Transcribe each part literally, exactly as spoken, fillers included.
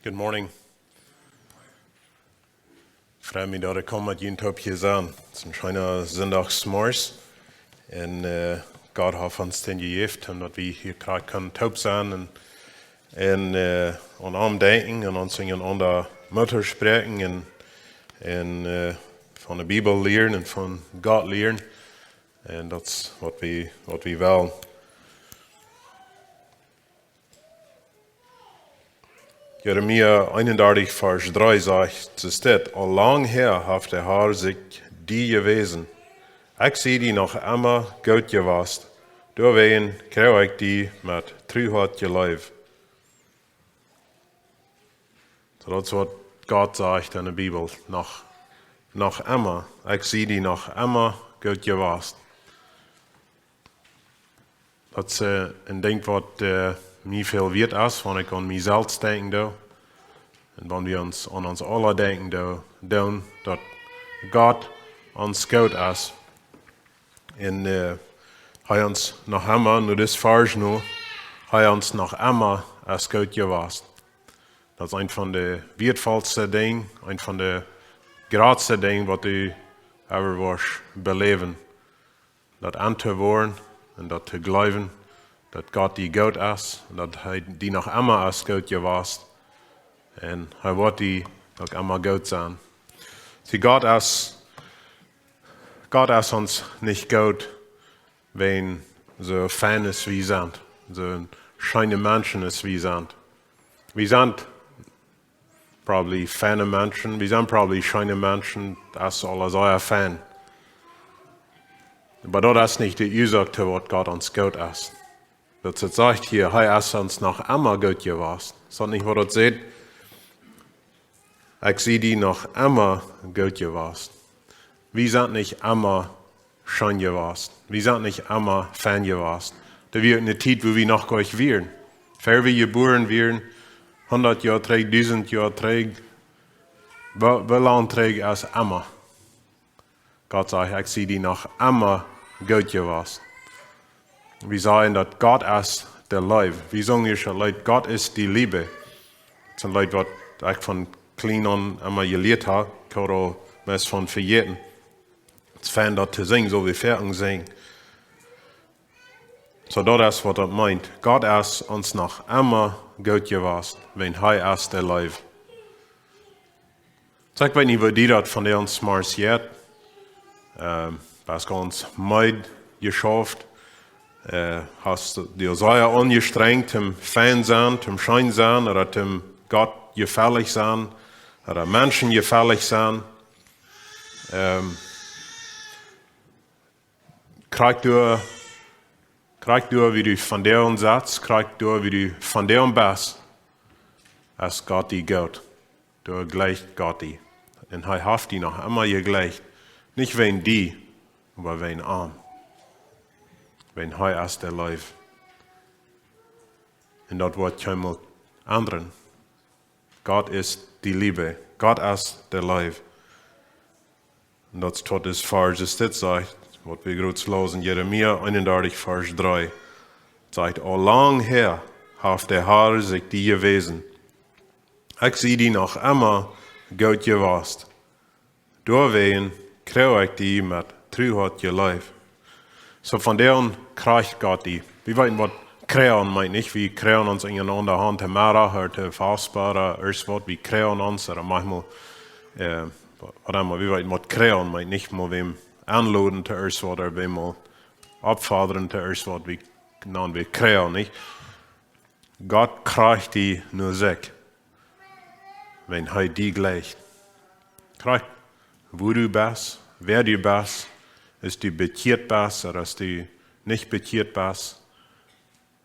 Good morning. Frei mie, daut ekj kaun met junt toop hia sennen. Et es een scheena Sindachmorjes. Un, äh, Gott haft ons dän jejäft, un daut wie hia krakjt kjennen toop sennen un, un, äh, aun am denkjen un ons unjarenaunda Moot spräakjen un, un, äh, von de Bibel lieren un von Gott lieren. Un daut es waut wie, waut wie wellen. Jeremia eenundartich, Varsch dree sajcht, es dit: "Aul lang häa haft de Herr sikj die jewäsen. Ekj sie die noch emma goot jewast. Doawäajen kjrieech ekj die met Truheit jeleeft." Soo, daut es waut Gott sajcht enne Bibel. Noch, noch emma. Ekj sie die noch emma goot jewast. Daut es, äh, een Dinkj waut, äh, mie väl wieet es, wan ekj aun mie selfst denkjen doo. Un wan wie ons aun ons aula denkjen doo, doonen, daut Gott ons goot es. Un, äh, hee ons noch emma, nu dis Varsch nu, hee ons noch emma es goot jewast. Daut es eent von de wieetvollste Dinja, eent von de jratste Dinja waut du ever woascht beläwen. Daut auntowoaren un daut to jleewen, daut Gott die goot es un daut hee die noch emma es goot jewast un hee woat die uk emma goot sennen. See, Gott es, Gott es ons nich goot, wäajen soo fein aus wie sent, soo scheene Menschen aus wie sent. Wie sent probably feine Menschen, wie sent probably scheene Menschen, daut es aules sea fein. Oba daut es nich de Uasoak to waut Gott ons goot es. Daut sajcht hia, hee es ons noch emma goot jewast. Es daut nich waut daut sajcht? Ekj sie die noch emma goot jewast. Wie sent nich emma scheen jewast. Wie sent nich emma fein jewast. Doa wia eene Tiet, wua wie noch goanich wieren. Ver wie jebuaren wieren, hundat Joa trigj, dusent Joa trigj, woo, woo lang trigj aus emma. Gott sajcht, ekj sie die noch emma goot jewast. Wie sajen daut Gott es de Leew. Wie sungen hia daut Leet, Gott ist die Liebe. Daut es een Leet waut ekj von kjlien aun emma jelieet hab. Ekj haud aul meist von vejäten. Et es fein daut to sinjen, soo wie Varsch sinjen. Soo, daut es waut daut meent. Gott es ons noch emma goot jewast, wäajen hee es de Leew. Soo, ekj weet nich, woo die daut vondoag zemorjes jeit. Ähm, best gaunz meed jeschauft. Äh, hast die sea aunjestrenjt, om fein sennen, om scheen sennen, ooda om Gott jefällich sennen, ooda Menschen jefällich sennen. Ähm, krakjt doa, krakjt doa, woo du vondoag sitst, krakjt doa, woo du vondoag best, es Gott die goot. Doa jleicht Gott die. Un hee haft die noch emma jejleicht. Nich wäajen die, oba wäajen am. Wäajen hee es de Leew. Un daut woat kjeenmol endren. Gott ist die Liebe. Gott es de Leew. Un daut es waut dis Varsch dit sajcht, waut wie jrod läsen, Jeremia eenundartich, Varsch dree. Sajcht: "Aul lang häa haft de Herr sikj die jewäsen. Ekj sie die noch emma goot jewast. Doawäajen kjrieech ekj die met Truheit jeleeft." Soo, vondoag kjrieech Gott die. Wie weeten waut kjrieen meent, nich? Wie kjrieen ons unjarenaunda han to Meddach, ooda to Vespa, ooda irjent waut. Wie kjrieen ons, ooda maunchmol, äh, waut emma, wie weeten waut kjrieen meent, nich? Mol wäm enloden to irjent waut, ooda wäm mol oppfodren to irjent waut, wie, dan wie kjrieen, nich? Gott kjrieech die no sikj, wan hee die jleicht. Krakjt wua du best, wäa du best, aus du bekjieet best ooda aus du nich bekjieet best.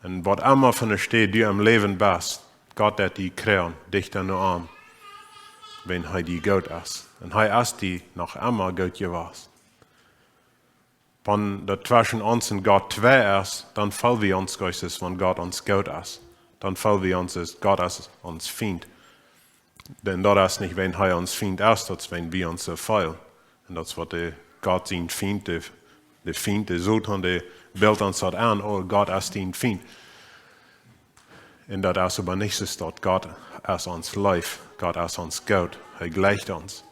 Un waut emma fa eene Städ du em Läwen best, Gott deit die kjrieen, dichta no am, wan hee die goot es. Un hee es die noch emma goot jewast. Wan daut tweschen ons un Gott twei es, dan feel wie ons goot aus wan Gott ons goot es. Dan feel wie ons aus Gott es ons Fient. Dan daut es nich, wan hee ons Fient es, daut es, wan wie ons soo feelen. Un daut es waut de Gott sien Fient, de, de Fient, de Soton, dee bildt ons daut aun, oh, Gott es dien Fient. Un daut es oba nich soo, daut Gott es ons leef, Gott es ons goot, hee jleicht ons.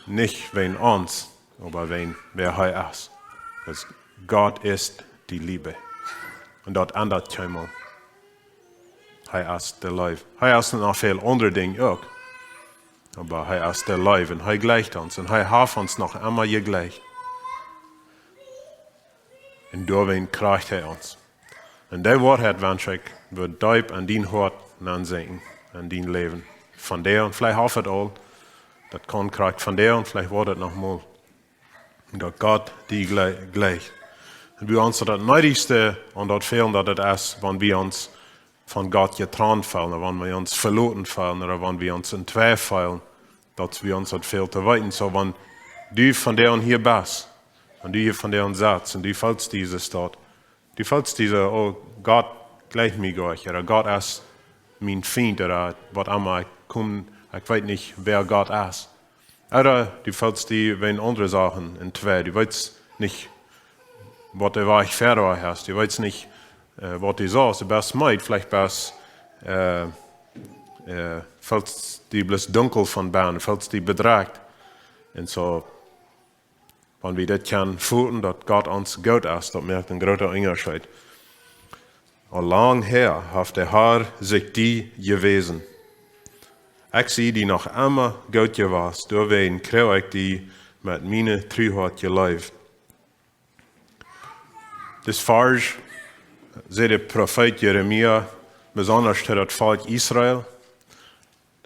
Nich wäajen ons, oba wäajen wäa hee es. Wiels Gott es de Leew. Un daut endat kjeenmol. Hee es de Leew. Hee es noch väl aundre Dinja uk. Oba hee es de Leew un hee jleicht ons un hee haft ons noch emma jejleicht. Un doawäajen kjricht hee ons. Un dee Woarheit wensch ekj wudd deep en dien Hoat nensinkjen, en dien Läwen. Vondoag, un veleicht haft et aul, daut kaun krakjt vondoag, un veleicht woat et noch mol. Daut Gott die jle-, jleicht. Un wie ons daut needichste aun daut fälen, daut et es, wan wie ons von Gott jetrant feelen, ooda wan wie ons veloten feelen, ooda wan wie ons entzwei feelen, daut wie ons daut fält to weeten. Soo, wan du vondoag hia best, wan du hia vondoag sitst un du feelst dise Staut, du feelst dise, oh, Gott jleicht mie goanich, ooda Gott es mien Fient, ooda waut emma, ekj kaun, ekj weet nich, wäa Gott es. Ooda du feelst die wäajen aundre Sachen entzwei. Du weetst nich, waut de Wajch ver die es. Du weetst nich, äh, waut du saust. Du best meed, veleicht best, äh, äh, feelst die bloos dunkel von bennen, feelst die bedrekjt. Un soo, wan wie daut kjennen feelen, daut Gott ons goot es, daut moakt een grooten Unjascheet. Aul lang her haft de Herr sikj die jewäsen. Ekj sie die noch emma goot jewast, doawäajen kjrie ekj die met miene Truheit jeleeft. Dis Varsch säd de Profeet Jeremia besonda to daut Volkj Israel.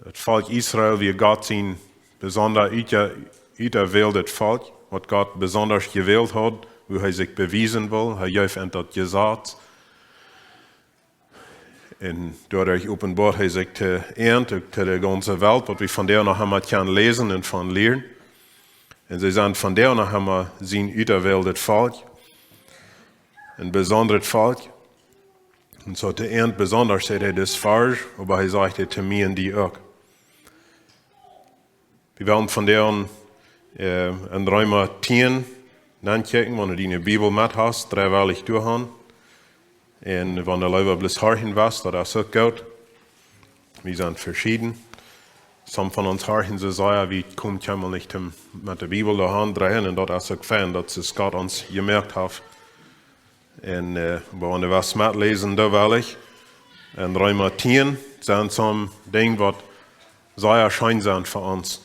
Daut Volkj Israel wia Gott sien besonda uta-, uterwähltet Volkj, waut Gott besonda jewält haud, wua hee sikj bewiesen wull. Hee jeef an daut Jesaz. Un doaderch openboat hee sikj to an, uk to de gaunze Welt, waut wie vondoag noch emma kjennen läsen un von lieren. Un see sent vondoag noch emma sien uterwähltet Volkj, een besondret Volkj. Un soo to an besonda säd hee dis Varsch, oba hee sajcht et to mie un die uk. Wie wellen vondoag, äh, en Reema tieen nenkjikjen, wan du diene Bibel met hast, dreist du die derch. Un wan du leewa bloos horchen west, daut es uk goot. Wie sent veschieden. Some von ons horchen soo sea, wie komen kjeenmol nich toom met de Bibel derch, un daut es uk fein, daut es Gott ons jemoakt haft. Un, äh, wie wellen waut metläsen, doa well ekj. En Reema tieen sent some Dinja, waut sea scheen sent fa ons.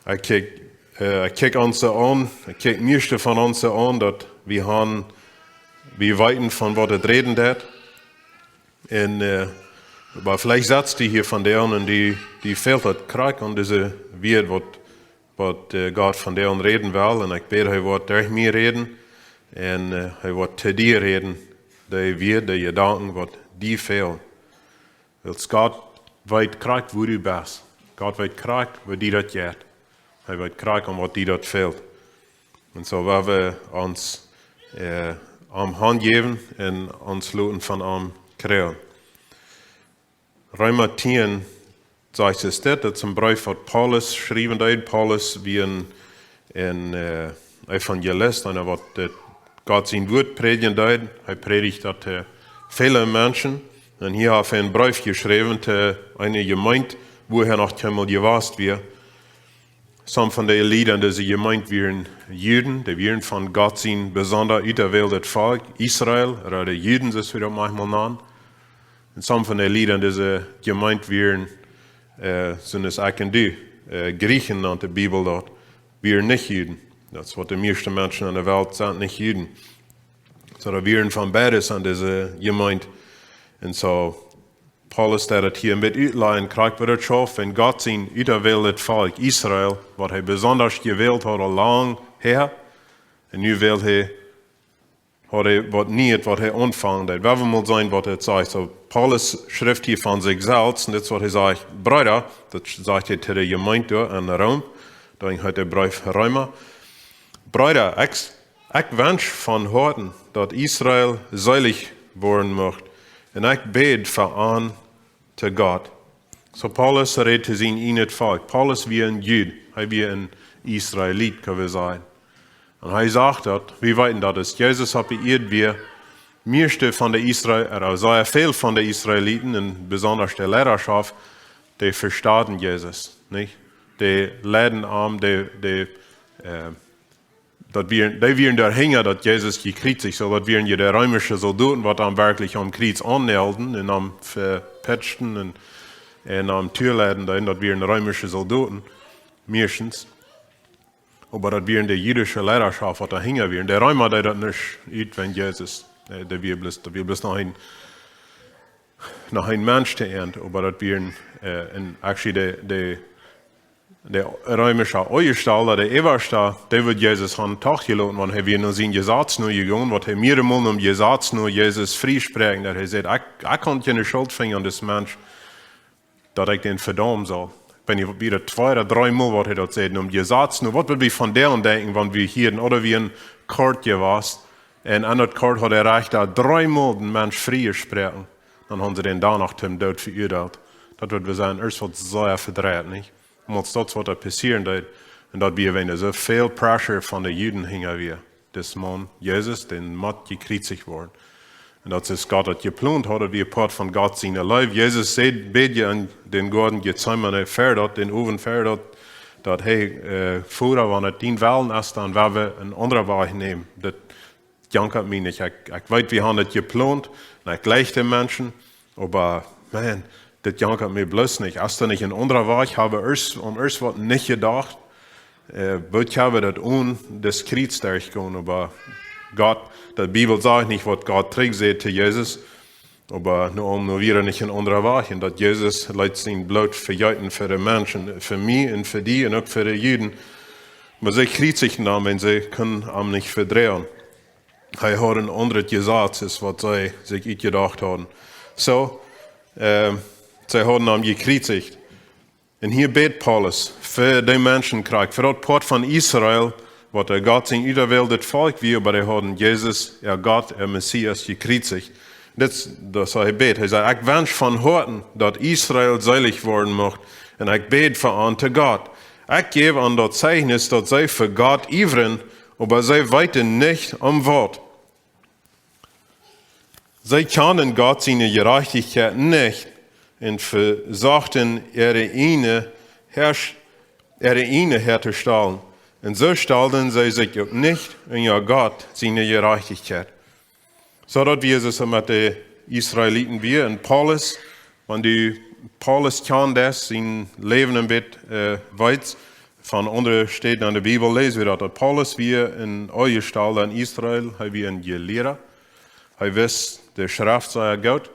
Ekj kjikj, äh, ekj kjikj ons soo aun, ekj kjikj mieeschte von ons soo aun, daut wie han, wie weeten von waut et räden deit. Un, äh, oba veleicht sitst du hia vondoag un die, die fält et krakjt aun dise Wieed, waut, waut, äh, Gott vondoag räden well. Un ekj bäd, hee woat derch mie räden. Un, äh, hee woat to die räden. Dee Wieed, dee Jedanken, waut die fälen. Wiels Gott weet krakjt, wua du best. Gott weet krakjt, woo die daut jeit. Hee weet krakjt, om waut die daut fält. Un soo woa wie ons, äh, am hanjäwen un ons loten von am kjrieen. Reema tieen sajcht et dit, daut es een Breef, waut Paulus schriewen deed. Paulus wia een, een, äh, Evangelist, eena, waut, äh, Gott sien Wuat prädjen deed. Hee prädicht daut to väle Menschen. Un hia haft hee een Breef jeschräwen to eene Jemeent, wua hee noch kjeenmol jewast wia. Some von de Lied en dise Jemeent wieren Juden, dee wieren von Gott sien besonda uterwähltet Volkj, Israel, ooda de Juden, soo aus wie daut maunchmol nanen. Un some von de Lied en dise Jemeent wieren, äh, sent es ekj un du, äh, Griechen, nant de Bibel daut, wieren nich Juden. Daut es waut de mieeschte Menschen en de Welt sent, nich Juden. Soo, doa wieren von beides en dise Jemeent. Un soo, Paulus deed et hia met utlajen, krakjt woo daut schauft, wan Gott sien uterwähltet Volkj Israel, waut hee besonda jewält haud aul lang her, un nu well hee, haud hee waut Nieet, waut hee aunfangen deed. Wie wellen mol seenen, waut et sajcht. Soo, Paulus schrift hia von sikj selfst, un dit es waut hee sajcht: Breeda, daut sajcht hee to de Jemeent doa en Rom, doa en de Breef Reema. Breeda, ekj, ekj wensch von Hoaten, daut Israel seelich woaren mucht, un ekj bäd fa an to Gott. Soo Paulus rät to sien ieejnet Volkj. Paulus wia een Jud, hee wia een Israelit, kjenn wie sajen. Un hee sajcht daut, wie weeten daut, aus Jesus opp de Ieed wia, mieeschte von de Israel, ooda sea väl von de Israeliten, un besondasch de Leidaschoft, dee vestonen Jesus, nich? Dee leiden am, dee, dee, äh, daut wieren, dee wieren doahinja, daut Jesus jekjriezicht, soo daut wieren je de reemische Soldoten, waut am werkjlich aum Kjriez aunnailden un am vepetschten un, un am tooleiden, dan daut wieren reemische Soldoten, mieeschtens. Oba daut wieren de jüdische Leidaschoft, waut doahinja wieren. De Reema deed daut nich ut wäajen Jesus. Äh, dee wia bloos, dee wia bloos noch een, noch een Mensch to an, oba daut wieren, äh, un actually de, de, de reemische Aunjestalde, de Äwaste, dee wudd Jesus han toch jeloten, wan hee wia no sien Jesaz no jegonen, waut hee mearemol nom Jesaz no Jesus friespräakjen, daut hee säd: "Ekj, ekj kaun kjeene Schult finjen aun disen Mensch, daut ekj dän vedaumen saul." Ekj weet nich, wia daut twee ooda dree Mol, waut hee daut säd, nom Jesaz no. Waut wudd wie von däm denkjen, wan wie hia en, ooda wie en Kort jewast, un aun daut Kort haud de Rechta dree Mol dän Mensch friejesproaken, dan hauden see dän doano toom Doot veuadeelt. Daut wudd wie sajen, es waut sea vedreit, nich? Oba daut es waut doa passieren deed. Un daut wia, wäajen soo väl pressure von de Juden hinja wia. Dis Maun, Jesus, dee mott jekjriezicht woaren. Un daut es Gott daut jeplont haud, daut wia Poat von Gott siene Leew. Jesus säd, bäd je en dän Goaden Getsemane ver daut, dän Owent ver daut, daut: "Hey, äh, Voda, wan et dien Wellen es, dan woa wie eenen aundren Wajch nämen. Daut jankat mie nich. Ekj, ekj weet, wie haben et jeplont, un ekj jleich de Menschen, oba, Maun, dit jankat mie bloos nich. Es doa nich een aundra Wajch? Hab wie ieescht, aun ieescht waut nich jedocht? Äh, woo kjenn wie daut onen daut Kjriez derchgonen?" Oba Gott, de Bibel sajcht nich, waut Gott trigj säd to Jesus, oba nu, nu wia doa nich een aundra Wajch. Un daut Jesus leet sien Bloot vejeeten fa de Menschen, fa mie un fa die un uk fa de Juden. Oba see kjriezichten am, un see kunnen am nich vedroagen. Hee haud een aundret Jesaz aus waut see sikj utjedocht hauden. Soo, äh, see hauden am jekjriezicht. Un hia bät Paulus fa de Menschen krakjt, fa daut Poat von Israel, waut äa Gott sien uterwäldet Volkj wia, oba dee hauden Jesus, äa Gott, äa Messias, jekjriezicht. Dit, daut es waut hee bät. Hee sajcht: "Ekj wensch von Hoaten, daut Israel seelich woaren mucht, un ekj bäd fa an to Gott. Ekj jäw an daut Zeichnis, daut see fa Gott iewren, oba see weeten nich om waut. See kjanen Gott siene Jerajchtichkjeit nich un vesochten äare ieejne häa-, äare ieejne häatostalen. Un soo stalden see sikj uk nich unja Gott siene Jerajchtichkjeit." Soo daut wia et met de Israeliten wia. Un Paulus, wan du Paulus kjannst, sien Läwen een bät, äh, weetst, von aundre Städen en de Bibel läs wie daut, daut Paulus wia een Aunjestalda en Israel, hee wia een Jelieeda. Hee wist de Schreft sea goot.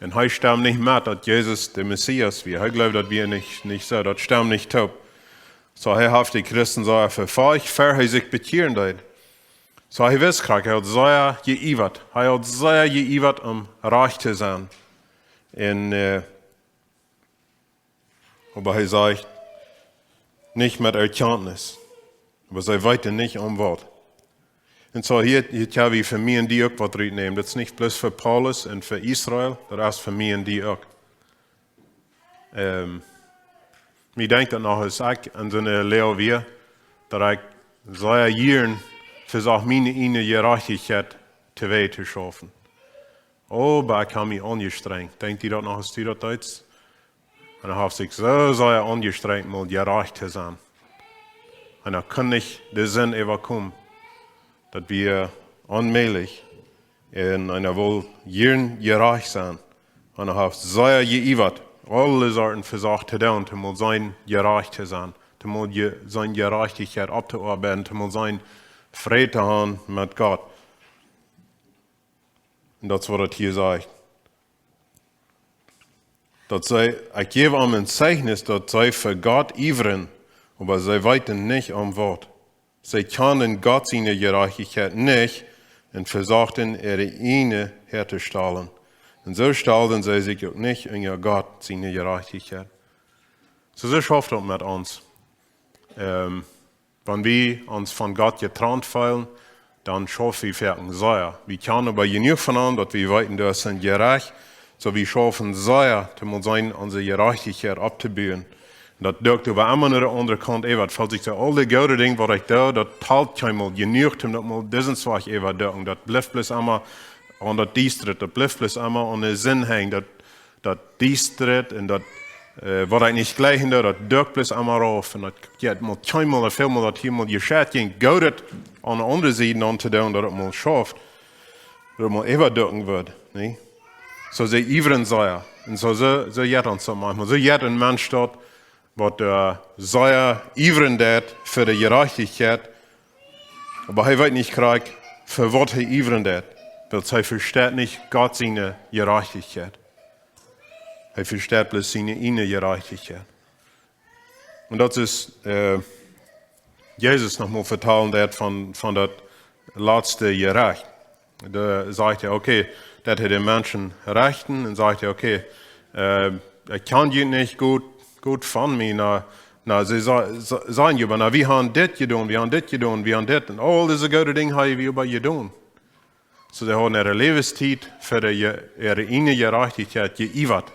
Un hee stemt nich met, daut Jesus de Messias wia. Hee jleewd, daut wia nich, nich soo, daut stemt nich toop. Soo, hee haft de Christen soo vefolcht, ver hee sikj bekjieren deed. Soo, hee wist krakjt, hee haud sea jeiewat. Hee haud sea jeiewat, om rajcht to sennen. Un, äh, oba hee sajcht, nich met Erkjantnis. Oba see weeten nich om waut. Un soo hia, hia kjenn wie fa mie un die uk waut rutnämen. Daut es nich bloos fa Paulus un fa Israel, daut es fa mie un die uk. Ähm, ekj denkj daut noch, aus ekj en soone Loag wia, daut ekj sea jieren vesocht, miene ieejne Jerajchtichkjeit to Wee to schaufen. Oba ekj hab mie aunjestrenjt. Denkjst du daut noch, aus du daut deetst? Un hee haft sikj soo sea aunjestrenjt, mol jerajcht to sennen. Un hee kunn nich de Sind äwakomen. Daut wia onmäajlich. Un hee wull jieren jerajcht sennen. Un hee haft sea jeiewat, aule Sorten vesocht to doonen, om mol sennen jerajcht to sennen, om mol je-, siene Jerajchtichkjeit opptooabeiden, om mol sennen Fräd to haben met Gott. Un daut es waut et hia sajcht. Daut see, ekj jäw an een Zeichnis, daut see fa Gott iewren, oba see weeten nich om waut. See kjanen Gott siene Jerajchtichkjeit nich un vesochten äare ieejne häatostalen. Un soo stalden see sikj uk nich unja Gott siene Jerajchtichkjeit. Soo, soo schauft daut met ons. Ähm, wan wie ons von Gott jetrant feelen, dan schaufen wie foaken sea. Wie kjanen oba jenuach von am, daut wie weeten, daut es jerajcht. Soo, wie schaufen sea, om mol sennen onse Jerajchtichkjeit opptobuen. Un daut dukjt oba emma no de aundre Kaunt äwa. Daut felt sikj soo, aul de goode Dinja, waut ekj doo, daut halpt kjeenmol jenuach, om daut mol disen Wajch äwa to doonen. Daut blift bloos emma aun daut Diestret, daut blift bloos emma aun de Sind henjen, daut, daut Diestret un daut, äh, waut ekj nich jlikj, daut, daut dukjt bloos emma rauf. Un daut, jo, daut mott kjeenmol, väl mol daut hia mol jescheit, jinkj Goodet aun de aundre Sied aun to doonen, daut et mol schauft, daut et mol äwadukjen woat, nä? Soo see iewren sea. Un soo, soo, soo jeit ons daut maunchmol. Soo jeit een Mensch daut, waut, äh, sea iewren deit fa de Jerajchtichkjeit, oba hee weet nich krakjt, fa waut hee iewren deit. Wiels hee vesteit nich Gott siene Jerajchtichkjeit. Hee vesteit bloos siene ieejne Jerajchtichkjeit. Un daut es, äh, Jesus noch mol vetalen deit von, von daut latste Jerecht. Doa sajcht hee, okay, daut hee de Menschen rechten, un sajcht hee, okay, äh, ekj kjan junt nich goot, goot von mie, na, na, see sa-, sa-, sajen äwa, na, wie haben dit jedonen, wie haben dit jedonen, wie haben dit, un aul dise goode Dinja haben wie äwa jedonen. Soo, see haben äare Läwenstiet fa de Je-, äare ieejne Jerajchtichkjeit jeiewat.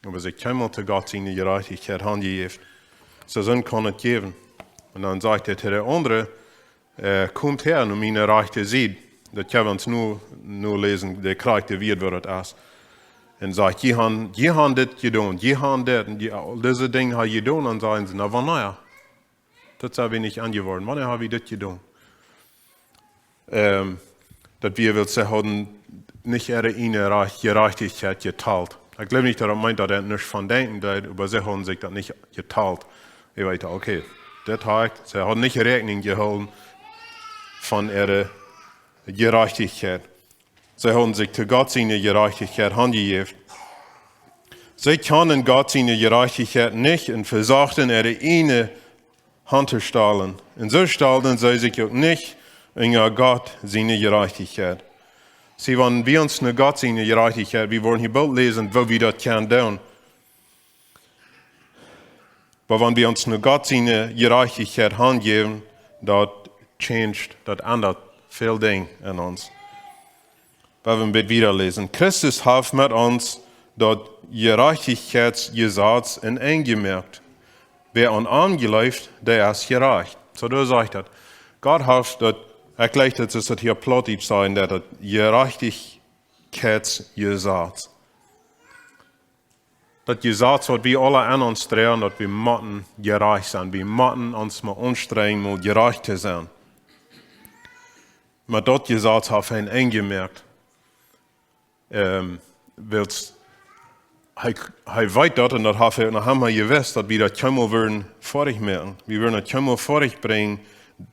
Oba see kjeemen to Gott siene Jerajchtichkjeit hanjejäft. Soo, soo kaun et jäwen. Un dan sajcht hee to de aundre, äh, komt häa no miene rajchte Sied. Daut kjenn wie ons nu, nu läsen, de krakjte Wieed, woo daut es. Un sajcht, jie haben, jie haben dit jedonen, jie haben dit, un jie, aul dise Dinja haben jedonen, dan sajen see, na, wanea? Daut sent wie nich aunjeworden. Wanea haben wie dit jedonen? Ähm, daut wia, wiels see haben nich äare ieejne Raj-, Jerajchtichkjeit jetalt. Ekj jleew nich, daut daut meent, daut hee nuscht von denkjen deed, oba see haben sikj daut nich jetalt. Jie weeten, okay, daut heet, see haben nich Rakjnunk jehoolen von äare Jerajchtichkjeit. See haben sikj to Gott siene Jerajchtichkjeit hanjejäft. See kjanen Gott siene Jerajchtichkjeit nich un vesochten äare ieejne hanjestalen. Un soo stalden see sikj uk nich unja Gott siene Jerajchtichkjeit. See, wan wie ons no Gott siene Jerajchtichkjeit, wie woaren hia boolt läsen, woo wie daut kjennen doonen. Oba wan wie ons no Gott siene Jerajchtichkjeit hanjäwen, daut changed, daut endat väl Dinja en ons. Wan wie een bät wieda läsen. Christus haft met ons daut Jerajchtichkjeitsjesaz een Enj jemoakt. Wäa aun am jleeft, dee es jerajcht. Soo, doa sajcht daut. Gott haft daut, ekj jleew, daut es daut hia Plautdietsch sajen, daut, daut Jerajchtichkjeitsjesaz. Daut Jesaz, waut wie aule aun ons droagen, daut wie motten jerajcht sennen. Wie motten ons mau aunstrenjen, mau jerajcht to sennen. Oba daut Jesaz haft hee een Enj jemoakt. Ähm, wiels hee, hee weet daut un daut haft hee noch emol jewist, daut wie daut kjeenmol wudden foadich moaken. Wie wudden daut kjeenmol foadich brinjen,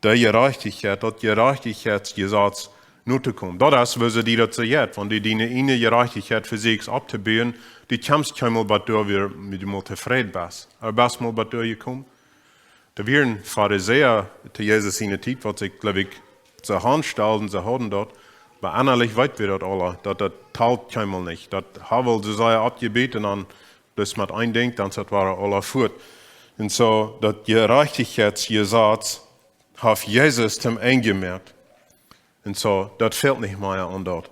de Jerajchtichkjeit, daut Jerajchtichkjeitsjesaz no to komen. Daut es, woo see die daut sajen, wan du diene ieejne Jerajchtichkjeit vesieekjst opptobuen, du kjemst kjeenmol bat doa, wua du mol tofräd best. Oba best mol bat doa jekomen? Doa wieren Farisäa to Jesus siene Tiet, waut sikj, jleew ekj, soo aunstalen, see hauden daut. Oba ennalich weet wie daut aule, daut daut talt kjeenmol nich. Daut haben see sea aufjebät un dan bloos met een Dinkj, dan es daut wada aula fuat. Un soo, daut Jerajchtichkjeitsjesaz haft Jesus toom Enj jemoakt. Un soo, daut fält nich mea aun daut.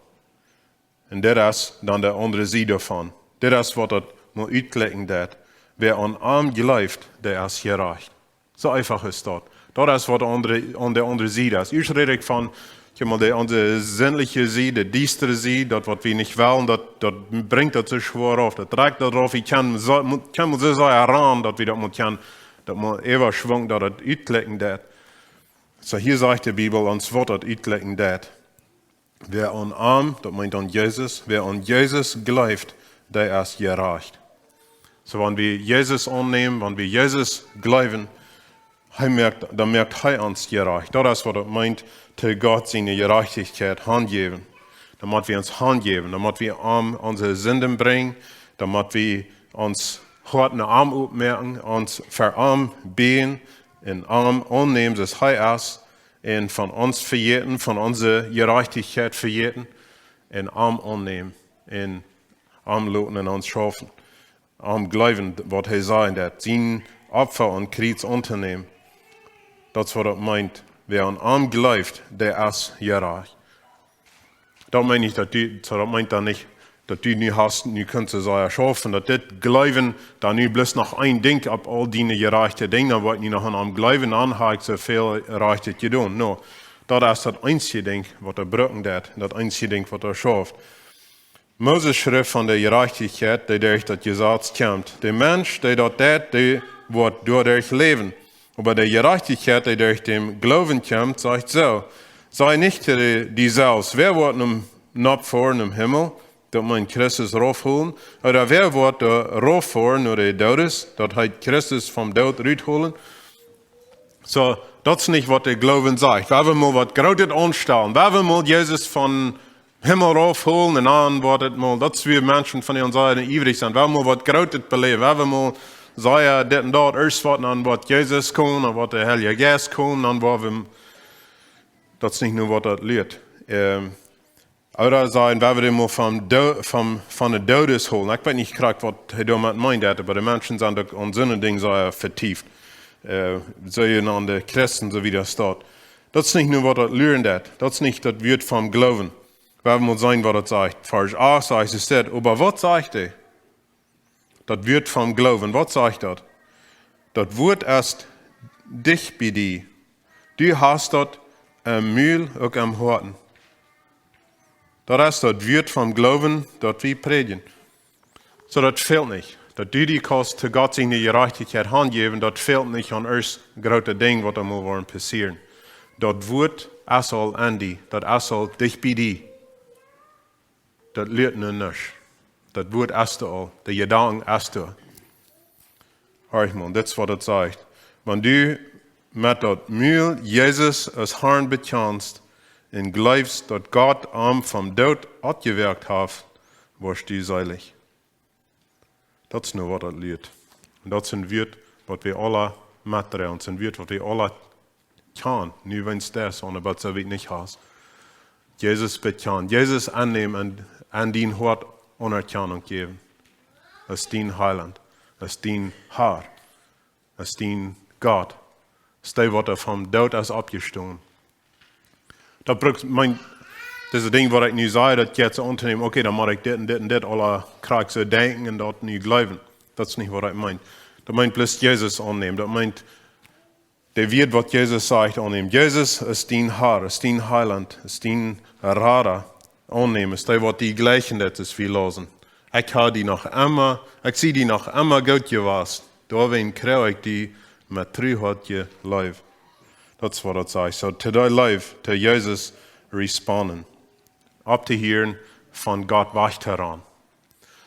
Un dit es dan de aundre Sied doavon. Dit es waut daut mott utkjlikjen daut. Wäa aun am jleeft, dee es jerajcht. Soo eenfach es daut. Daut es waut aundre, aun de aundre Sied es. Ieescht räd ekj von, kjikj mol, de, onse sindliche Sied, de diestre Sied, daut waut wie nich wellen, daut, daut brinjt daut soo schwoa rauf. Daut drekjt daut rauf, ekj kjenn soo, mott, kjenn mol soo sea ran, daut wie daut mott kjennen, daut mott äwaschwungen, daut daut utkjlikjen deit. Soo hia sajcht de Bibel ons, waut daut utkjlikjen deit. Wäa aun am, daut meent aun Jesus, wäa aun Jesus jleeft, dee es jerajcht. Soo, wan wie Jesus aunnämen, wan wie Jesus jleewen, hee moakt, dan moakt hee ons jerajcht. Daut es waut daut meent, to Gott siene Jerajchtichkjeit hanjäwen. Dan mott wie ons hanjäwen, dan mott wie am onse Sinden brinjen, dan mott wie ons Hoat no am opmoaken, ons ver am bäden un am aunnämen, soo aus hee es, un von ons vejäten, von onse Jerajchtichkjeit vejäten, un am aunnämen, un am loten en ons schaufen. Am jleewen, waut hee sajen deit, sien Opfa aum Kjriez auntonämen. Daut es waut daut meent, wäa aun am jleeft, dee es jerajcht. Daut meent nich, daut du, soo daut meent dan nich, daut du nu hast, nu kaust du soo schaufen, daut dit Jleewen, dan nu bloos noch een Dinkj opp aul diene jerajchte Dinja, waut nu noch aun am jleewen, dan hab ekj soo väl Rajchtet jedonen. No, Daut es daut eensje Dinkj, waut doa brucken deit, un daut eensje Dinkj, waut doa schauft. Moses schrift von de Jerajchtichkjeit, dee derch daut Jesaz kjemt. De Mensch, dee daut deit, dee woat doaderch läwen. Oba de Jerajchtichkjeit, dee derch dän Gloowen kjemt, sajcht soo: Saj nich to die, die selfst: Wäa woat nopp foaren nom Himmel? Daut meent Christus raufholen. Ooda wäa woat doa rauffoaren no de Doodes, daut hee Christus vom Doot rutholen? Soo, daut es nich, waut de Gloowen sajcht. Wie wellen mol waut Grootet aunstalen. Wie wellen mol Jesus vom Himmel raufholen un dan woat et mol, daut wie Menschen von ons sennen iewrich sennen. Wie wellen mol waut Grootet beläwen. Wie wellen mol sajen, dit un daut, ieescht waut, dan woat Jesus komen, dan woat de Heilje Jeist komen, dan woat wie, daut es nich nu, waut daut lieet. Ähm, ooda sajen, wie wellen mol vom Do-, vom, von de Doodes holen. Ekj weet nich krakjt, waut hee doamet meent, oba de Menschen sent uk aun soone Dinja sea vetieft. Äh, soo je aun de Christen, soo aus daut steit. Daut es nich nu, waut daut lieren deit. Daut es nich daut Wuat vom Gloowen. Wie wellen mol seenen, waut daut sajcht. Varsch acht sajcht et, oba waut sajcht hee? Daut Wuat vom Gloowen, waut sajcht daut? Daut Wuat es dicht bie die. Du hast daut em Mul, uk em Hoat. Daut es daut Wuat vom Gloowen, daut wie prädjen. Soo, daut fält nich. Daut du die kaust to Gott siene Jerajchtichkjeit hanjäwen, daut fält nich aun ieescht groote Dinja, waut doa mol woaren passieren. Daut Wuat es aul aun die, daut es aul dicht bie die. Daut lieet nu nuscht. Daut Wuat es doa aul, de Jedanken es doa. Horch mol, dit es, waut et sajcht. Wan du met daut Mul Jesus aus Harn bekjanst un jleefst, daut Gott am vom Doot oppjewakjt haft, woascht du seelich. Daut es nu, waut daut lieet. Un daut es een Wuat, waut wie aula metdroagen, een Wuat, waut wie aula kjanen. Nu, wan du daut aun de Bad soo wiet nich hast. Jesus bekjanen. Jesus aunnämen un, un dien Hoat Aunerkjanunk jäwen. Aus dien Heilaunt, aus dien Har, aus dien Gott. Aus dee, waut vom Doot es oppjestonen. Daut brukt, meent, dise Dinja, waut ekj nu saj, daut jeit soo aun to nämen, okay, dan mott ekj dit un dit un dit aula krakjt soo denkjen un daut nu jleewen. Daut es nich, waut ekj meen. Daut meent bloos Jesus aunnämen. Daut meent, de Wuat, waut Jesus sajcht, aunnämen. Jesus es dien Har, es dien Heilaunt, es dien Rada. Aunnämen, es dee, waut die jlikjt, daut es wie losen. Ekj hab die noch emma, ekj sie die noch emma goot jewast. Doawäajen kjrie ekj die met Tru Hoat leef. Daut es, waut daut sajcht. Soo, to dee Leew, to Jesus responden. Opptohieren von Gott wajch to rannen.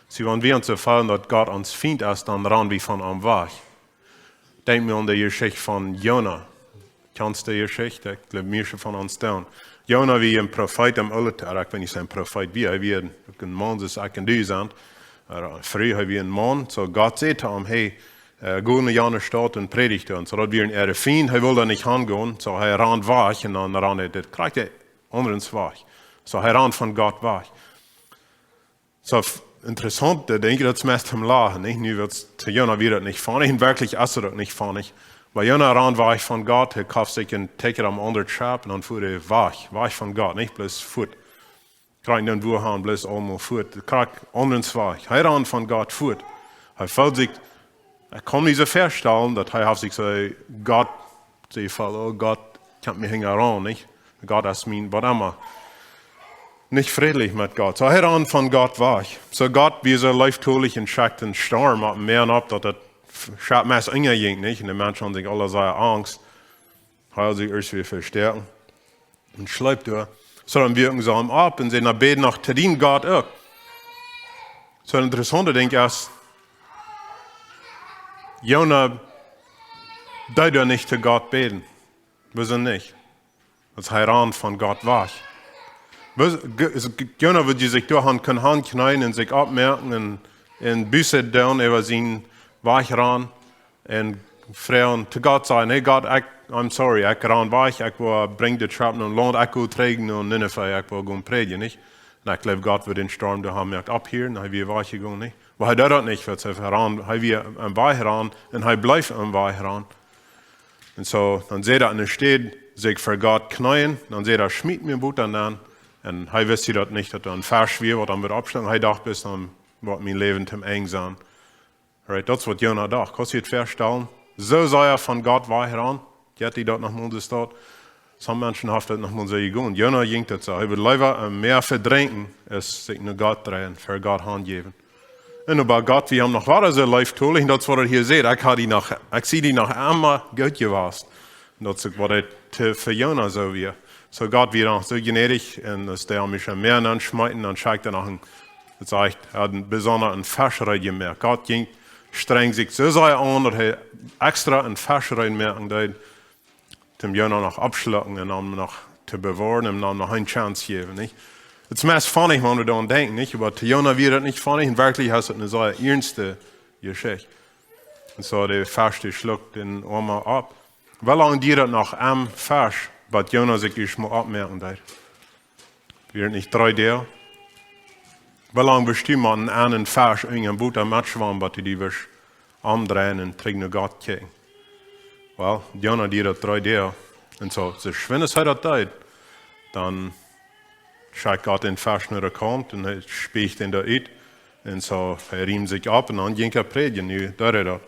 See, wan wie ons soo feelen, daut Gott ons Fient es, dan rannen wie von am wajch. Denkj mie aun de Jeschicht von Jona. Kjanst de Jeschicht? Ekj jleew, mieeschte von ons doonen. Jona wia een Profeet em Oolen, ekj weet nich, een Profeet wia, hee wia een, een Maun, soo aus ekj un du sent. Ea, frie, hee wia een Maun. Soo Gott säd to am: Hey, äh, go no jane Staut un prädj doa. Soo daut wia een äare Fient, hee wull doa nich hangonen. Soo hee rand wajch un dan rand hee dit, kjrieech hee aundren Wajch. Soo hee rand von Gott wajch. Soo f-, interessaunt, ekj denkj, daut es meist toom Lachen, nich? Nu, waut to Jona wia daut nich funny, un werkjlich es daut uk nich funny. Oba Jona rand wajch von Gott, hee koft sikj een Ticket aum aundren Schepp un dan fua hee wajch, wajch von Gott, nich? Bloos fuat. Kjrieech dan wua han, bloos aulemol fuat. Kjrieech aundren Wajch. Hee rand von Gott fuat. Hee feeld sikj, ekj kaun mie soo väastalen, daut hee haft sikj soo, Gott, see feeld, oh Gott, kjemt mie hinjaraun, nich? Gott es mien, waut emma. Nich frädlich met Gott. Soo hee rand von Gott wajch. Soo Gott wia soo leeftolich un schekjt een Storm opp em Mäa opp, daut daut Schepp meist unjajinkj, nich? Un de Menschen hauden sikj aula sea Angst. Hee haud sikj ieescht wada vestäakjen. Un schleep doa. Soo dan wuaken see am opp un säden: Na, bäd noch to dien Gott uk. Soo een interessauntet Dinkj es, Jona deed doa nich to Gott bäden. Wuarom nich? Wiels hee rand von Gott wajch. Wiels, ge-, es ge-, Jona wudd sikj doa han kunnen hankjneen un sikj oppmoaken un, un Buss doonen äwa sien Wajchrannen un froagen to Gott, sajen: Hey Gott, ekj, I'm sorry, ekj rand wajch, ekj woa, brinj dit Schepp no Launt, ekj go trigj no Ninive, ekj woa gonen prädjen, nich? Un ekj jleew, Gott wudd dän Storm doa han jemoakt opphieren, un hee wia wajchjegonen, nich? Oba hee deed daut nich, wiels hee rand, hee wia aum Wajchrannen un hee bleef aum Wajchrannen. Un soo, dan säd hee, enne Städ sikj ver Gott kjneeen, dan säd hee: Schmiet mie een Wota nenn. Un hee wist daut nich, daut doa een Fesch wia, waut am wudd oppschlingen. Hee docht: Bloos dan woat mien Läwen toom Enj sennen. Right, daut es, waut Jona docht. Kaust du die daut väastalen? Soo sea von Gott wajchrannen. Jeit die daut noch mol soo staut? Some Menschen haft daut noch mol soo jegonen. Jona jinkj daut soo. Hee wudd leewa em Mäa vedrinkjen, aus sikj no Gott dreien, fa Gott hanjäwen. Un oba Gott, wie haben noch wada soo leeftolich, un daut es waut hee hia sajcht. Ekj ha die noch, ekj sie die noch emma goot jewast. Un daut es waut hee to, fa Jona soo wia. Soo Gott wia noch soo jnädich, un aus dee am ieescht em Mäa nenschmeeten, dan schekjt hee noch een, daut sajcht, hee haud een besondren Fesch reed jemoakt. Gott jinkj, strenjd sikj soo sea aun, daut hee extra een Fesch reed moaken deed, toom Jona noch oppschlucken un am noch to bewoaren un am noch eene Chance jäwen, nich? Daut es meist funny, wan wie doaraun denkjen, nich? Oba to Jona wia daut nich funny, en Werkjlichkjeit es daut eene sea iernste Jeschicht. Un soo, de Fesch, dee schluckt dän oama opp. Woo lang diat daut noch aum Fesch, waut Jona sikj ieescht mol oppmoaken deed? Wia daut nich dree Doag? Woo lang wurscht du mau en een Fesch en een Wota metschwammen, waut du die wurscht omdreien un trigj no Gott kjikjen? Well, Jona diat daut dree Doag. Un soo, soo schwind aus hee daut deed, dan schekjt Gott dän Fesch no de Kaunt un hee spieecht dän doa ut. Un soo, hee riemd sikj opp un dan jinkj hee prädjen. Nu deed hee daut.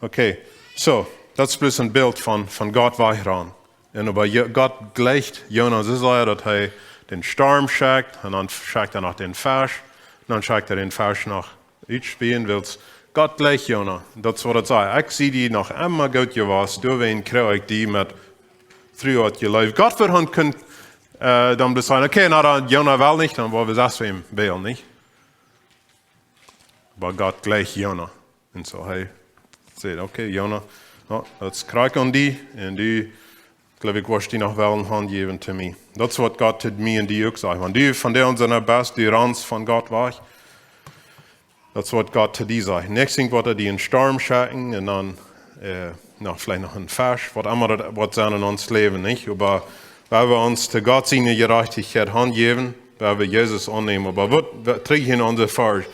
Okay, soo, daut es bloos een Bilt von, von Gott wajch rannen. Un oba Jo-, Gott jleicht Jona soo sea, daut hee dän Storm schekjt, un dan schekjt hee noch dän Fesch, un dan schekjt hee dän Fesch noch utspien, wiels Gott jleicht Jona. Daut es waut hee sajcht. Ekj sie die noch emma goot jewast, doawäajen kjrieech ekj die met Truat jeleeft. Gott wudd han kunnen, äh, dan bloos sajen, okay, na dan, Jona well nich, dan woa wie sest wäm wälen, nich? Oba Gott jleicht Jona. Un soo, hee sajcht, okay, Jona, no, daut es krakjt aun die, un du, jleew ekj, wurscht die noch wellen hanjäwen to mie. Daut es waut Gott to mie un die uk sajcht. Wan du vondoag aun soo best, du rannst von Gott wajch, daut es waut Gott to die sajcht. Näakjstet Dinkj woat hee die een Storm schekjen un dan, äh, no, veleicht noch een Fesch, waut emma daut woat sennen en ons Läwen, nich? Oba wan wie ons to Gott siene Jerajchtichkjeit hanjäwen, wan wie Jesus aunnämen. Oba waut, waut trigj hia en onse Varsch?